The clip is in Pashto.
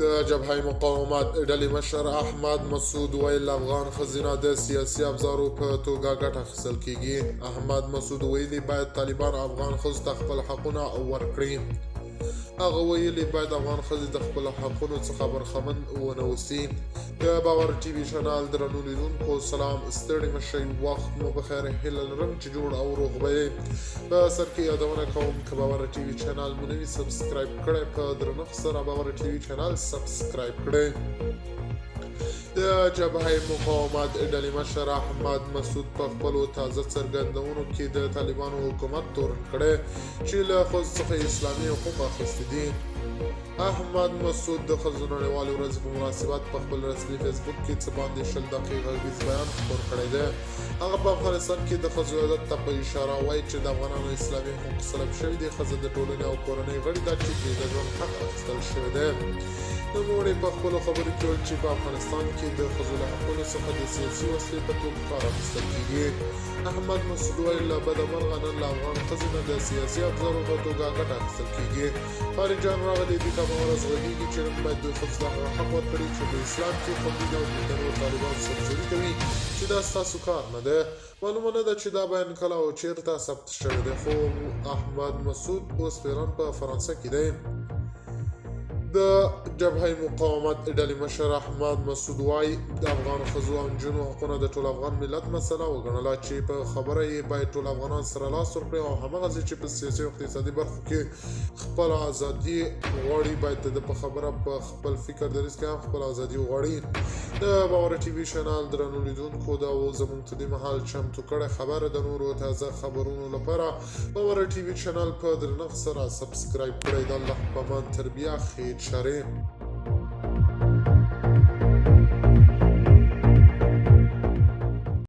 د جبهه مقاومت ډلې مشر احمد مسعود ویل، افغان ښځینه د سیاسي ابزارو په توګه ګټه اخیستل کیږي. احمد مسعود ویلي، باید طالبان افغان ښځو ته خپل حقونه ورکړي. هغه ویلي، باید افغان ښځې د خپلو حقونو څخه برخمن ونه اوسي. د باور ټي وي چینل درنو لیدونکو سلام، ستړي مشئ، وخت مو بخیر، هیله لرم چې جوړ او روغ به یئ. په سر کې یادونه کوم، که باور ټي وي چینل مو نه وي سبسکرایب کړی، په درنښت سره باور ټي وي چینل سبسکرایب کړئ. د جبهه مقاومت ډلې مشر احمد مسعود په خپلو تازه څرګندونو کې د طالبانو حکومت تورن کړی چې له ښځو څخه اسلامي حقوق اخیستي دي. احمد مسعود د ښځو نړیوالې ورځې په مناسبت په خپل رسمي فیسبوک کې څه باندې 20 دقیقې غږیز بیان خپور کړی دی. هغه په افغانستان کې د ښځو عدالت ته په اشاره وایي چې د افغانانو اسلامي حقوق سلب شوي دي. ښځه د ټولنې او کورنۍ غړي ده چې ترې د ژوند حق اخیستل شوی دی. نوموړي په خپلو خبرو کې وویل چې په افغانستان کې د ښځو له حقونو څخه د سیاسي وسلې په توګه کار اخیستل کیږي. احمد مسعود وایي، له بده مرغه نن له افغان ښځې نه د سیاسي ابزارو په توګه ګټه اخیستل کیږي. خارجیان راغلي دي، کومه ورځ غږیږي چې نن باید دوی ښځو ته هغه حق ورکړي چې په اسلام کې خوندي ده، او دوی ته نور طالبان سرزوري کوي چې دا ستاسو کار نه دی. معلومه نه ده چې دا بیان کله او چیرته ثبت شوی دی، خو احمد مسعود اوس فعلا په فرانسه کې دی. د جبهه مقاومت ډلې مشر احمد مسعود وایي، د افغان ښځو او نجونو حقونه د ټول افغان ملت مسله وګڼله چې په خبره یې باید ټول افغانان سره لاس ورکړي، او هماغسې چې په سیاسي او اقتصادي برخو کې خپله ازادي غواړي، باید د ده په خبره په خپل فکر دریځ کې هم خپله ازادي وغواړي. د باور ټي وي چینل درنو لیدونکو، دا و زموږ ته دې مهال چمتو کړی خبر. د نورو تازه خبرونو لپاره باور ټي وي چینل په درنښت سره سبسکرایب کړئ. د الله په امان، تر بیا، خیر شرې.